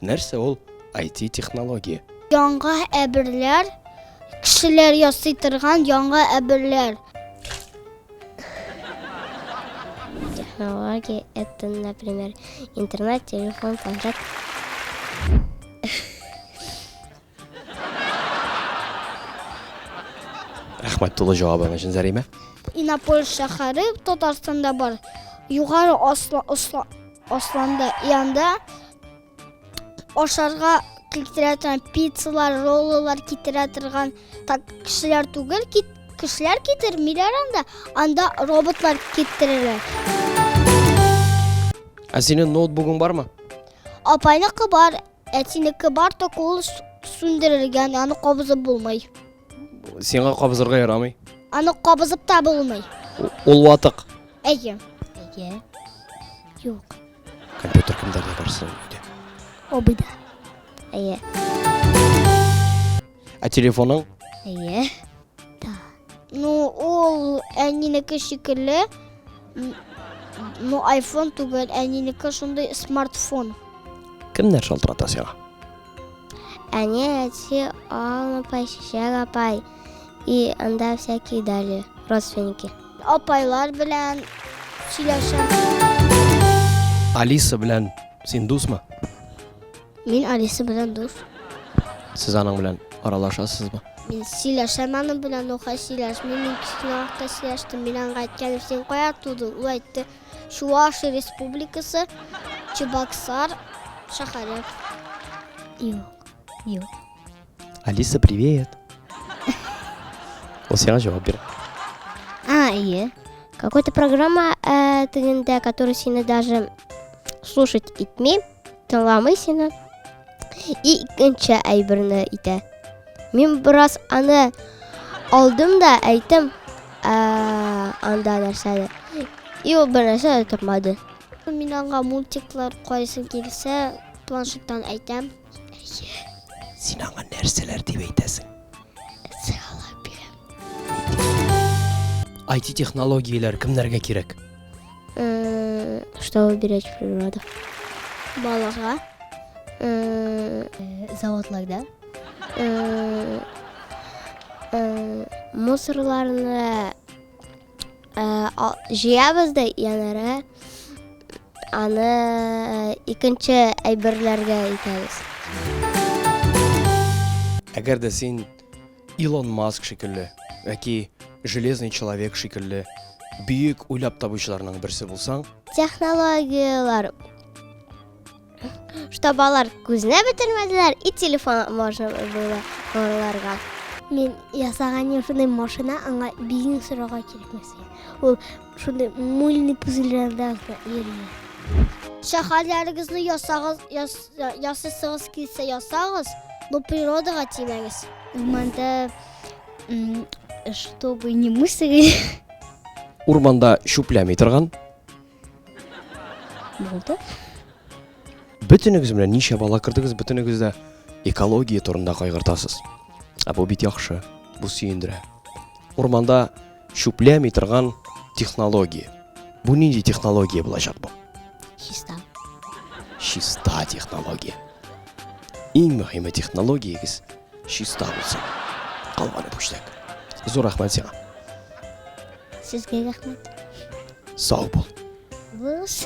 Нәрсә ул IT технология? Яңа әберләр, кешеләр ясый торган яңа әберләр. Технологии это, например, интернет, телефон, планшет. Рәхмәт тулы җавабың өчен, Зәримә. Иннополис шәһәре Татарстанда бар. Югары Осла, Осла, Осланда и анда ашарга китерә торган пиццалар, роллалар китерә торган так кешеләр түгел, кит, кешеләр китермиләр анда, анда роботлар китерәләр. Ә синең ноутбугың бармы? Апайныкы бар, Әтинеке бар, ток ул сүндерелгән, аны кабызып булмый. Сиңа кабызырга ярамый. Аны кабызып та булмый. Ул ватык. Әйе. Әйе. Юк. Компьютер кемдәрдә бар сезнең өйдә? Абыйда. Әйе. Ә телефоның? Әйе. Да. Ну, ул әнинеке шикелле. Ну, iPhone түгел, әнинеке шундый смартфон. Кемнәр шалтырата сиңа? Әни, әти, Алма апай, Чәчәк апай и анда всякие дали родственники. Апайлар белән сөйләшәм. Алиса белән син дусмы? Мин Алиса белән дус. Сез аның белән аралашасызмы? Мин сөйләшәм аның белән, ул хәзер сөйләшми. Мин кечкенә вакытта сөйләштем. Мин аңа әйткәнем, син кая тудың? Ул әйтте, Чувашия Республикасы, Чебоксар шәһәре. Юк. Юк. Алиса, привет. Ул сиңа җавап бирә. А, ие. Какой-то программа э, тегендә, которая сине даже слушать итми. Тыңламый сине. И икенче әйберне итә. Мин бераз аны алдым да әйттем, ә, анда нәрсәне. И ул бер нәрсә дә тормады. Мин аңа мультиклар карыйсым килсә, планшеттан әйтәм. Син аңа нәрсәләр дип әйтәсең? Сыялар бирәм. IT технологияләр кемнәргә кирәк? Чтобы уберечь природу. Балага. Заводларда. Мусорларны җыябыз да янара аны икенче әйберләргә итәбез. Әгәр дә син Илон Маск шикелле яки Железный человек шикелле бөек уйлап табучыларның берсе булсаң, Технологияләр, чтобы алар күзенә бетермәделәр и телефон можно было урларга. Мин ясаган шундый машина, аңа бензин сорарга кирәкмәс. Ул шундый мульный пузырьларда йөри. Шәһәрләрегезне ясагыз, яс, ясыйсыгыз килсә ясагыз, но природага тимәгез. Урманда, чтобы не мусорили. Урманда чүпләми торган. Булды. Бөтенегез менә ничә бала кердегез, бөтенегез дә экология турында кайгыртасыз. Ә бу бит яхшы, бу сөендерә. Урманда чүпләми торган технология. Бу нинди технология булачак бу? Чиста. Чиста технология. Иң мөһиме технологиягез чиста булсын. Калганы пүчтәк. Зур рәхмәт сиңа. Сезгә рәхмәт. Сау бул. Булыгыз.